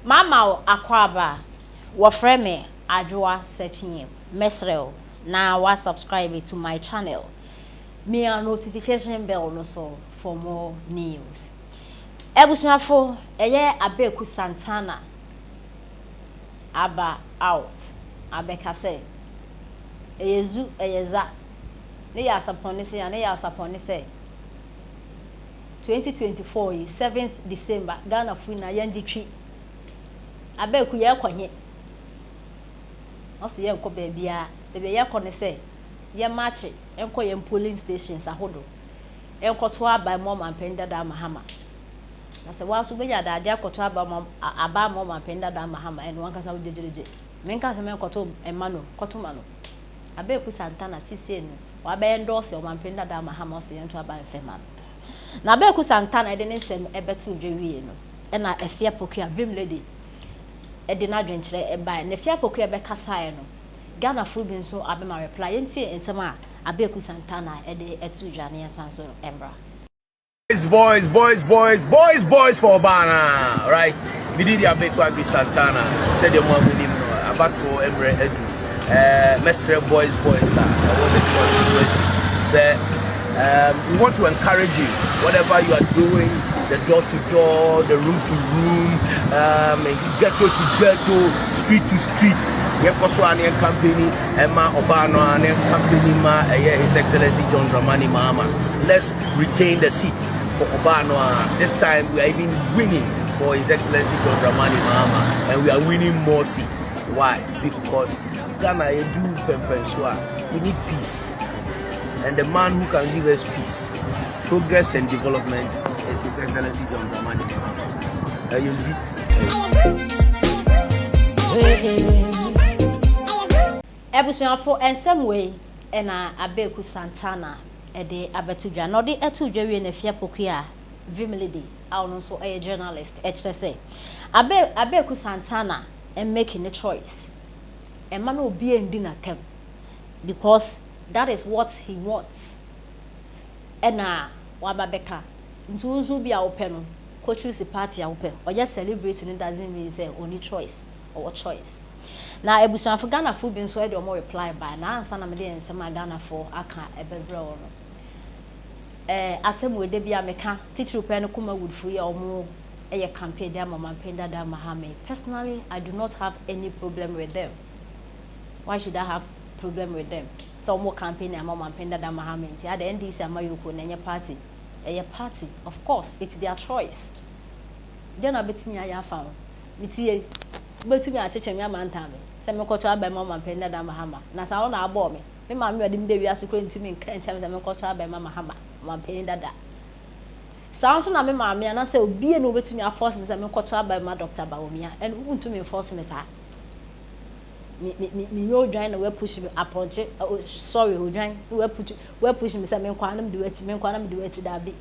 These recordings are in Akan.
Mama wo akwaaba, wɔfrɛ me Adwoa Sekynyim, mɛsrɛ wo na wa subscribe to my channel, mia notification bell no so for more news. Abusuafo, ɛyɛ Abeku Santana aba out abɛka sɛ ɛyɛ zu ɛyɛ za ne yɛ asapɔn ne sɛ ne yɛ asapɔn ne sɛ 2024 yi 7th December Ghana fo na yɛn gye twi. Abeku, yɛrekɔ he? Ɔsi yɛnkɔ baabiara. Baabi a yɛkɔ ne sɛ yɛmakye nkɔ yɛn polling stations ahodoɔ nkɔto aba mu ɔmanpanin dada Mahama. Na sɛ wɔn nso bɛnya adagye akɔto aba ama ɔmanpanin dada Mahama, ɛno wankasa wo gyegyegye. Menka sɛ mɛnkɔto mma no, kɔto ma no. Abeku Santana sisei no wabɛyɛ endorse ɔmanpanin dada Mahama, ɔsɛ yɛnto aba mfɛ ma no. Na Abeku Santana ɛde ne nsɛm ɛbɛto dwa wie no, ɛna Afia Pokua, Vim Lady, ɛde n'adwenkyerɛ ɛbaeɛ. Na Afia Pokua bɛkasaeɛ no, Ghanafoɔ bi nso abɛma reply. Yɛntie nsɛm a Abeku Santana ɛde ɛto dwa ne yɛnsan so mmra. Boys, boys, boys, boys, boys, boys for Obana, right? Me din de Abeku Agri Santana. Sɛdeɛ mo amunim no, abatoɔ mmerɛ adu. Mɛsrɛ boys, boys a ɛwɔ this constituency sɛ we want to encourage you, whatever you are doing, the door to door, the room to room, ghetto to ghetto, street to street. Yɛnkɔ so a ne yɛn campaign ɛma ɔbaa no a ne yɛn campaign ma ɛyɛ His Excellency John Dramani Mahama. Let's retain the seat for Obano. This time we are even winning for His Excellency John Dramani Mahama, and we are winning more seats. Why? Because Ghana do pempensua. We need peace, and the man who can give us peace, progress, and development is His Excellency John Dramani Mahama. You Abusuafo, nsɛm wei ɛna Abeku Santana ɛde abɛto dwa. Na ɔde ɛto dwa wie na Afia Pokua, Vim Lady, a ɔno nso ɛyɛ journalist, ɛkyerɛ sɛ Abeku Santana ɛmake ne choice, ɛma no obi ndi n'atɛm, because that is what he wants. Ɛna waba bɛka nti wo nso bi a wopɛ no, kɔ choose party a wopɛ. Ɔyɛ celebrate no doesn't mean sɛ ɔni choice, ɔwɔ choice. Na abusuafo, Ghanafoɔ bi nso ɛde ɔmo reply ba. Na ansa na mede nsɛm a Ghanafoɔ aka ɛbɛbrɛ wɔ no, asɛm wɔ de bi a meka titiri pɛ no, Kumawoodfoɔ yi a ɔmo ɛyɛ campaign de ama ɔmanpanin dada Mahama. Personally, I do not have any problem with them. Why should I have problem with them sɛ ɔmo campaign ama ɔmanpanin dada Mahama? Nti ada NDC amayɔkuo na ɛnyɛ party, ɛyɛ party. Of course, it's their choice. Deɛ na bɛtumi ayɛ afa ho metie, wobɛtumi akyekyɛ me ama ntam sɛ mekɔtɔ aba ma ɔmanpanin dada Mahama. Na saa wo na abɔɔ me maame ɔde me bɛ wiase kora, ntumi nka nkyɛn sɛ mekɔtɔ aba ma Mahama, ɔmanpanin dada. Saa nso na me maame anaasɛ obie na obɛtumi aforce me sɛ mekɔtɔ aba ma Dr. Bawumia. Ɛno wontumi nforce me saa. Me me me menyɛ odwan na wapush me apɔnkye, sorry, odwan na wapush wapush me sɛ menkɔ anam de w'akyi, menkɔ anam de w'akyi. Daabi,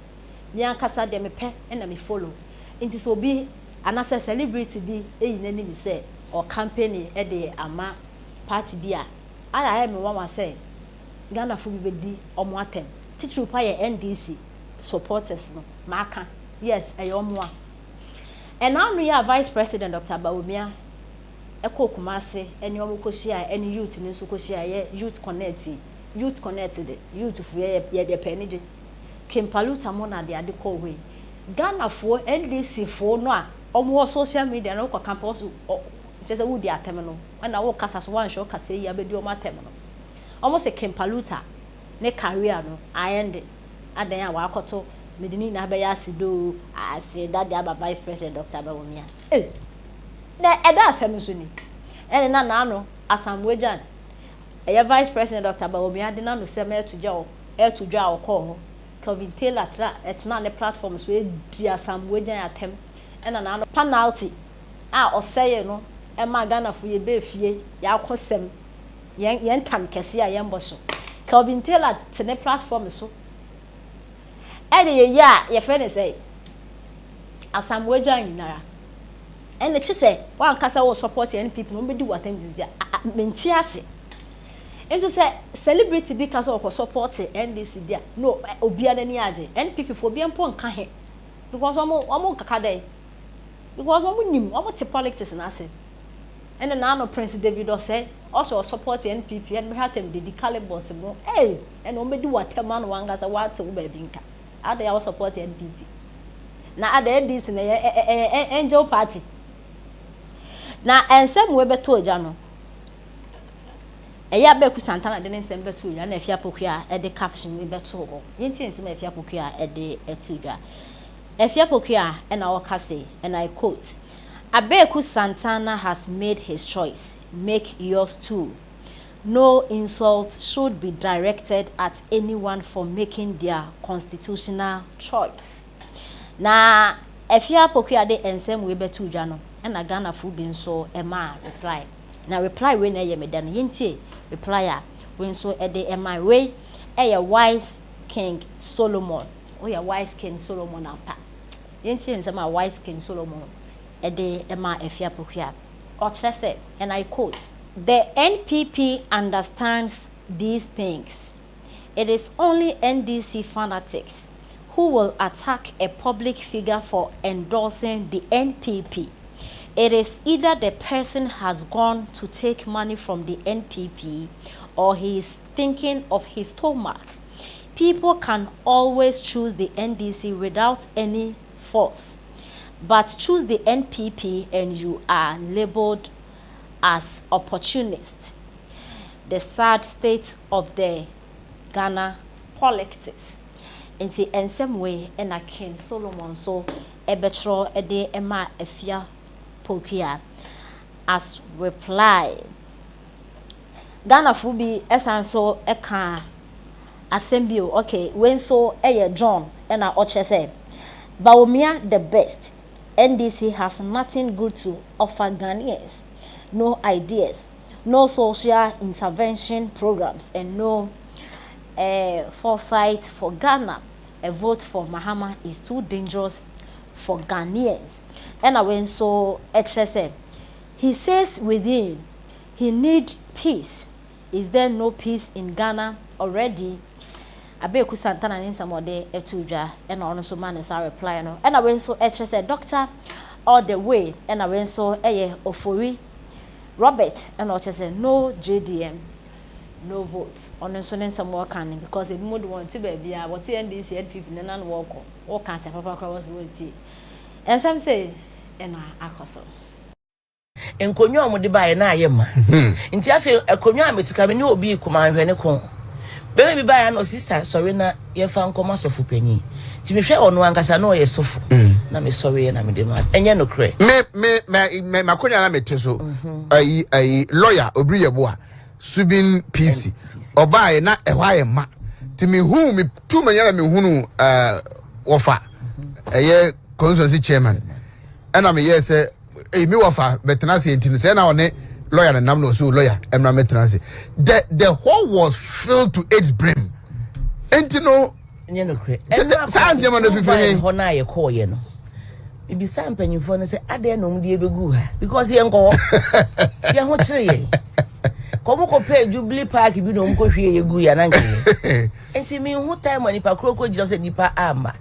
me ankasa deɛ mepɛ ɛna me follow. Nti sɛ obi anaasɛ celebrity bi eyi n'anim sɛ ɔcampaign ɛde ama party bi a, ayɛ ayɛ me nwanwa sɛ Ghanafo bi bɛdi ɔmo atɛm, titiri pa yɛ NDC supporters no. Maaka yes, ɛyɛ ɔmo a ɛna ano yɛ a Vice President Dr. Bawumia ɛkɔ Kumase ɛne ɔmo kɔhyia, ɛne youth no nso kɔhyia, ɛyɛ Youth Connect. Youth Connect de youth fo yɛ yɛ pɛ ne gye King Paluta mo na de ade kɔɔ hɔ yi. Ghanafoɔ NDC foɔ no a ɔmo wɔ social media no wokɔ campaign so ɔ kyerɛ sɛ wodi atɛm no, ɛna wokasa so wanhwɛ wokasa yi abɛdi ɔmo atɛm no. Ɔmo sɛ King Paluta ne career no ayɛ de adan a wakɔto mede ne nyinaa bɛyɛ asedoo aseda de aba Vice President Dr. Bawumia. Ee, na ɛda asɛm nso ni ɛne na n'ano Asamoah Gyan, ɛyɛ Vice President Dr. Bawumia de n'ano sɛm ɛto gya ɛto dwa a ɔkɔɔ hɔ, Kelvin Taylor tena ɛtena ne platform so edi Asamoah Gyan atɛm. Ɛna n'ano penalty a ɔsɛe no ɛma Ghanafo yɛ bɛɛ fie yɛakɔ sɛm yɛn yɛn tam kɛse a yɛn bɔ so. Kelvin Taylor te ne platform so ɛde yɛyi a yɛfrɛ ne sɛ Asamoah Gyan nyinara ɛna kyi sɛ wankasa wɔ support NPP na wɔn bɛdi wɔn atɛm sisi a mente ase. Nso sɛ celebrity bi ka sɛ ɔkɔ support NDC di a, no, obiara n'ani agye. NPP fo obiara mpo nka he because wɔn kaka dɛ. Because wɔn nim, wɔn te politics no ase. Ɛna naano Prince David Osei ɔsɛ ɔsupport NPP ɛna mehwɛ atɛm didi Calibos mo ei ɛna wɔn bɛdi wɔ atɛm ano wankasa wate wo baabi nka adɛn a wo support NPP na adɛn NDC na ɛyɛ ɛyɛ angel party na ɛnsɛm wei bɛtɔ agya no ɛyɛ Abeku Santana de ne nsɛm bɛto dwa na Afia Pokuaa de caption wei bɛtoo hɔ. Yɛntie nsɛm a Afia Pokuaa de to dwa. Afia Pokuaa na ɔka se, and I quote, Abeku Santana has made his choice, make yours too. No insult should be directed at anyone for making their constitutional choice. Na Afia Pokuaa de nsɛm wei bɛtoo dwa no, ɛna Ghanafo bi nso maa reply. Na reply wei na ɛyɛ me dɛ no yɛntie reply a wei nso de mae wei ɛyɛ wise king Solomon woyɛ wise king Solomon ampa yɛntie nsɛm a wise king Solomon de maa Afia Pokuaa ɔkyerɛ sɛ and I quote The NPP understands these things it is only NDC fanatics who will attack a public figure for endorsing the NPP. It is either the person has gone to take money from the NPP or he is thinking of his stomach. People can always choose the NDC without any force. But choose the NPP and you are labeled as opportunist. The sad state of the Ghana politics. Nti nsɛm wei na King Solomon nso bɛtwerɛ de maa Afia Pokuaa as reply. Ghanafoɔ bi san nso ka asɛm bi o, okay, wei nso yɛ John na ɔkyerɛ sɛ Bawumia the best, NDC has nothing good to offer Ghanaians, no ideas, no social intervention programs and no eh, foresight for Ghana. A vote for Mahama is too dangerous for Ghanaians. Ɛna wei nso kyerɛ sɛ he says within he need peace. Is there no peace in Ghana already? Abeku Santana ne nsɛm a ɔde too dwa ɛna ɔno nso ma ne saa reply no. Ɛna wei nso kyerɛ sɛ doctor all the way ɛna wei nso yɛ Ofori Robert ɛna ɔkyerɛ sɛ no JDM no vote. Ɔno nso ne nsɛm a ɔka no because ebinom de wɔn ti baabiara wɔte NDC NPP ne nan wɔkɔ wɔka asɛm papa koraa wɔn nso wɔntie. Nsɛm sei ɛna akɔ so. Nkonnwa a wɔde baeɛ na ayɛ ma. Nti afei akonnwa a mete ka me ne obi reko manhwɛ ne ko. Bɛrima bi baeɛ na ɔsista sɔre na yɛmfa nkɔma sɔfo panyin. Nti mehwɛ ɔno ankasa na ɔyɛ sɔfo. Na mesɔreɛ na mede ma. Ɛnyɛ nokorɛ. Me me me me makonya na mete so. Ayi ayi lawyer Obiri Yeboah Subin PC ɔbaeɛ na ɛhɔ ayɛ ma. Nti mehu me tu manya na mehunu ɛɛ wɔfa ɛyɛ constituency chairman ɛna meyɛɛ sɛ eyi mi wɔfa bɛtena ase nti no sɛ na ɔne lawyer no nam na ɔsɛ lawyer ɛmra mɛtena ase the the hall was filled to its brim nti no nyɛ nokorɛ saa nneɛma no fifiri he hɔ no a yɛkɔɔyɛ no mebisa mpanyimfoɔ no sɛ adɛn na ɔmde yɛbɛgu ha because yɛnkɔ hɔ yɛn ho kyere yɛn kɔm kɔpɛɛ jubilee park bi na ɔm kɔhwie yɛgu yɛ anankyɛ Nti menhu time a nipa koro kɔ gyina sɛ nipa amma.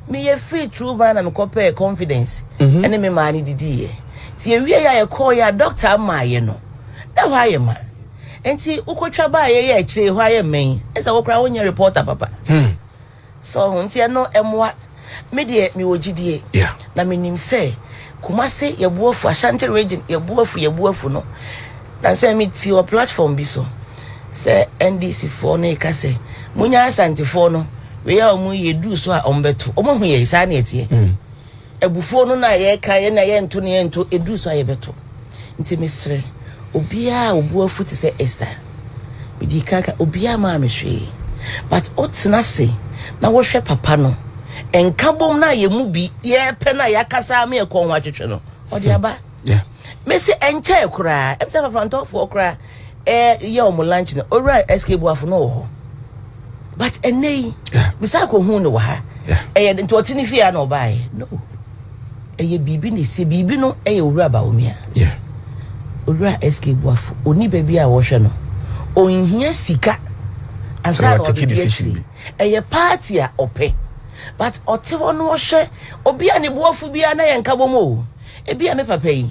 Meyɛ free true van na mekɔ pɛɛ confidence mhm. ɛne me maa no didiiɛ. Nti yɛwie yɛ a yɛkɔɔ yɛ a doctor amaayɛ no na hɔ ayɛ ma. Nti wokɔtwa baa yɛyɛ akyire hɔ ayɛ mmɛn ɛsɛ wo koraa wonyɛ reporter papa. Hmm. So nti ɛno ɛmoa Me deɛ mewɔ gyidie na menim sɛ Kumasi yɛbo afu, Ashanti region yɛbo afu, yɛbo afu no. Na sɛ meti wɔ platform bi so sɛ NDC foɔ no reka sɛ munya Asantefoɔ no wei a wɔn yɛ duru so a wɔn bɛto wɔn ahu yɛ saa na ɛteɛ. Mm. Abufuo no na yɛka yɛ na yɛnto na yɛnto ɛduru so a yɛbɛto. Nti mesrɛ obiara a obu afu te sɛ Esther. Medi kan ka obiara maa me hwee. But wotena ase na wohwɛ papa no nkabom no a yɛn mu bi yɛpɛ no a yɛakasa ama yɛn kɔn ho atwetwe no ɔde aba. Mese ɛnkyɛe koraa ɛm sɛ fafrantɔfoɔ koraa ɛyɛ wɔn lunch no owura SK Boafo no wɔ hɔ. But ɛnɛ yi bisa akɔhu no wɔ ha. Ɛyɛ nti ɔte ne fie a na ɔbaeɛ no. Ɛyɛ biribi na ɛsie biribi no ɛyɛ owura Bawumia. Owura SK Boafo ɔni baabi a wɔhwɛ no. Ɔnhia sika ansa na ɔde di akyire. Ɛyɛ party a ɔpɛ. But ɔte hɔ no ɔhwɛ obi a ne boafo biara na yɛ nkabom o. Ebi a me papa yi,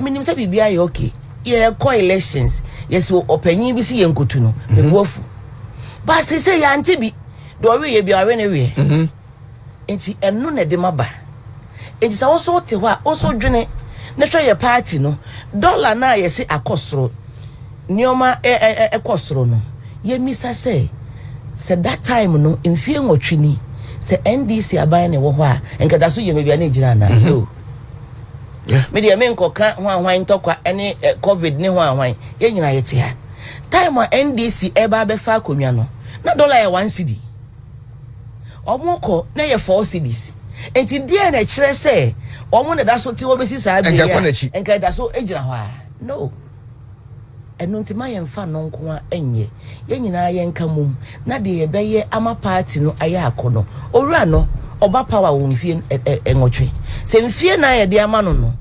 menim sɛ biribi ayɛ okay. Yɛkɔ elections, yɛsɛ ɔpanyin bi si yɛn nkotu no, mebu afu. Baasi sɛ yɛante bi, deɛ ɔwe yɛ bi a ɔwe ne weɛ. Nti ɛno na ɛde ma ba. Nti sɛ wɔso te hɔ a, wɔso dwene ne hwɛ yɛ party no, dollar na yɛsi akɔ soro, nneɛma ɛ ɛ ɛkɔ soro no, yɛmisa sɛ that time no, mfie 8 ni, sɛ NDC aban na ɛwɔ hɔ a, nka da so yɛ baabi a na egyina ana no. Me deɛ, menkɔka ho ahwan ntɔkwa ne COVID ne ho ahwan. Yɛn nyinaa yɛte ha, time a NDC ɛba abɛfa akonnwa no, na dollar yɛ 1 cedi, ɔmo kɔ na yɛ 4 cedis. Nti deɛ na ɛkyerɛ sɛ ɔmo na da so te hɔ bɛsi saa bere Nka yi kɔ a, n'akyi. Nka da so gyina hɔ a no. Ɛno nti ma yɛmfa no nko a ɛnyɛ yɛn nyinaa yɛnka mom na deɛ yɛbɛyɛ ama party no ayɛ akɔ no. Owura no ɔba power wɔ mfie 8, sɛ mfie 4 yɛde ama no.